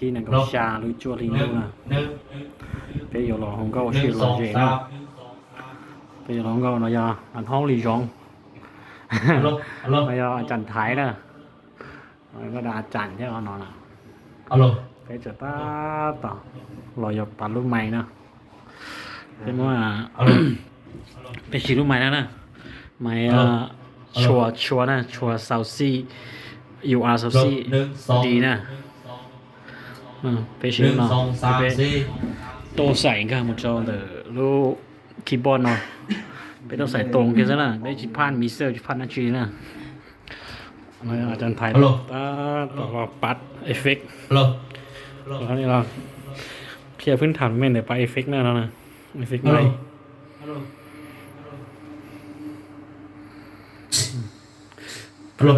Ib nees nkaum xya lub cuaj hli ntuj na, peb yuav los hu nkauj ua si lom zem na. Peb yuav los hu nkauj no yog Nab Hoob Lis Zoov, no yog A Cas Thaiv na, nkauj dab A Cas thiab no na. Peb tseem tab tom los yuav pab lub mais na. Peb muab, peb siv lub mais no na, mais Shure, Shure na, Shure Sound C, U R Sound C D na. Peb siv no, peb tuaj xais nkag mus rau ntawm lub keyboard no, peb tuaj xais tos kiag xwb na, peb tsis phaj mixer tsis phaj dab tsi li na. A Cas Thaiv tab tom los pab effect. Qhia phwb tham me ntawm pab effect na no, effect mais. Cov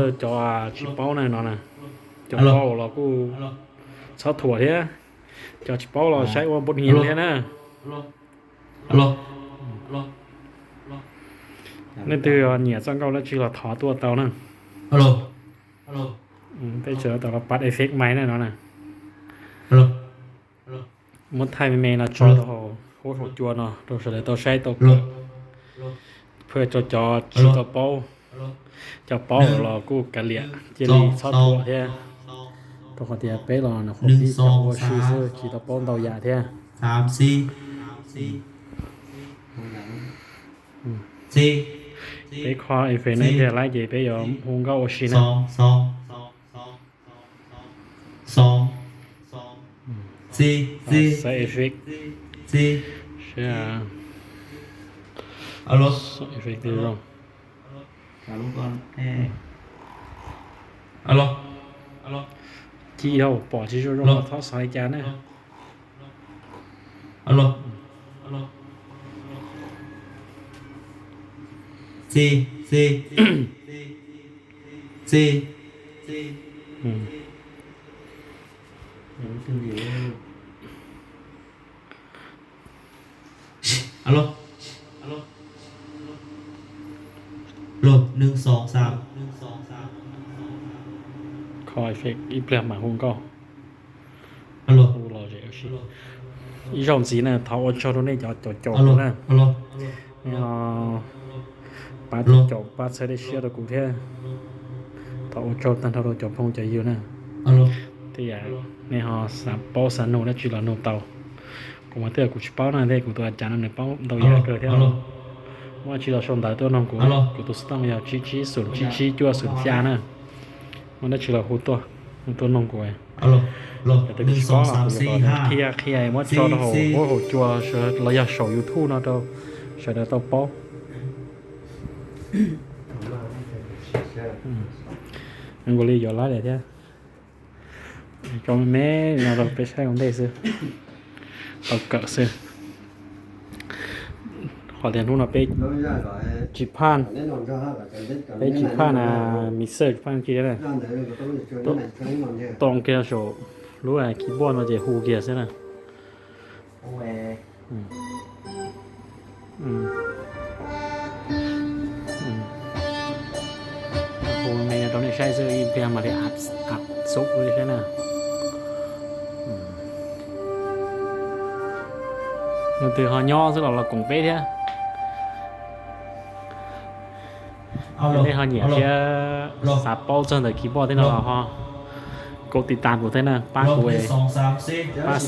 tsis paub na no na, cov paub los kuj txhob thuam thiab, cov tsis paub los saib ua npau nyias thiab na. Nej twg nyiam txoj nkauj dab tsi los thov tuaj tau na. Peb tseem tau los pab effect mais na no na. Muab thaij me me no tso rau hauv huab saum cua no rau sawv daws tau saib tau kawm. Phuaj rau cov tsis tau paub, cov paub los kuj kav liam cia li txhob thuam thiab. Rau qhov tias peb los nyuam qhuav pib ua si xwb tsis tau paub ntau yam thiab. Peb kho effect no tiag lawm ces peb yuav hu nkauj ua si na. Xaiv effect, effect zoo. Ci dhau pom tsis zoo zoo los txhob xaiv li cas na. Kho effect ib pliag mam hu nkauj. Ib zaug ntxiv na, thov ua tsaug rau nej cov caum kuv na. Nej pab caum pab txhawb dej siab rau kuv thiab. Thov ua tsaug tag nrho rau cov phooj cov ywg na. Tej yam nej ho xav paub xav nug dab tsi los nug tau. Kuv mas twb yog kuv tsis paub na, tej kuv tus a cas no nws paub ntau yam kawg thiab. Muaj dab tsi los sau ntawv tuaj nug kuv, kuv tus xov tooj yog tsib tsib xoom tsib tsib cuaj xoom xya na. Muaj dab tsi los hu tuaj, hu tuaj nug kuv. Cov twg kuv tsis paub los kuv yuav qhia qhia muab tso rau hauv huab hauv cua los yog saum YouTube no rau sawv daws tau paub. Zoo nkaus li yuav laib lawm thiab. Tso me me no rau peb saib ua ntej xwb, tau kawm xwb. Qhov tias hnub no peb tsis phaj, peb tsis phaj mixer tsis phaj ci na, tos kiag saum lub keyboard no ces hu kiag xwb na. Hu me rau nej saib xwb, ib pliag mam li ab xub li saib na. Leej twg ho nyob xwb los los koom peb thiab. Nej ho nyiam thiab xav paub txog ntawm keyboard thiab no los ho kov tiv tam kuv thiab na, pab kuv, pab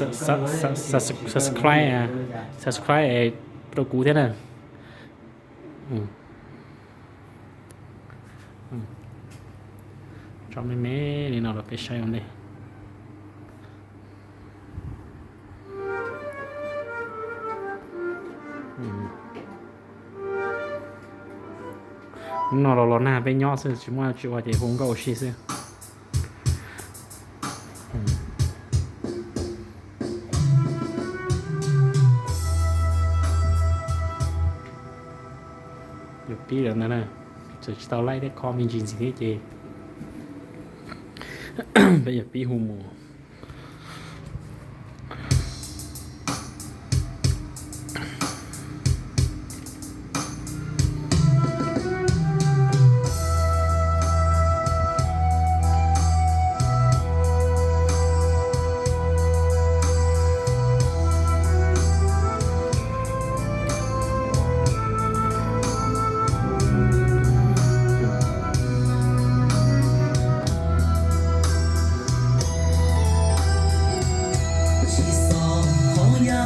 subscribe, subscribe rau kuv thiab na. Tso me me li no rau peb saib ua ntej. Hnub no los los nag peb nyob xwb tsis muaj tsis ua ces hu nkauj ua si xwb. Yuav pib lawm ntag na, txawm tsis tau laij thiab kho me ntsis ntxiv thiab ces peb yuav pib hu mus.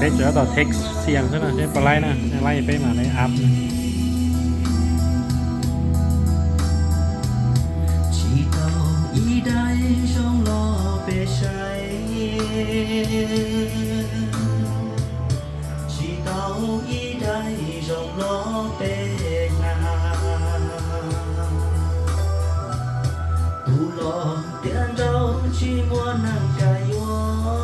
Peb tsuas tab tom take xiam xwb no, peb pab laib na, laib peb mam li up. Tsis tau ib daim zoo los peb saib, tsis tau ib daim zoo los peb hnav. Tus los tiav nraug tsis muaj neeg kam yuav,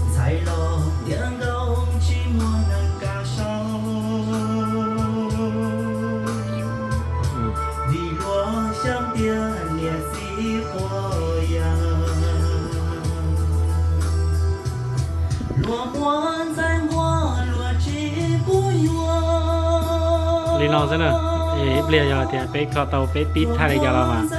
ntxhais los tiav nkauj tsis muaj neeg kam sau. Vim luag xyov tias niam txiv quav yam, luag muab ntxhais nquab luag tsis pub yuav. Li no xwb na, ib pliag yog tias peb kho tau peb pib thaij li cas los mas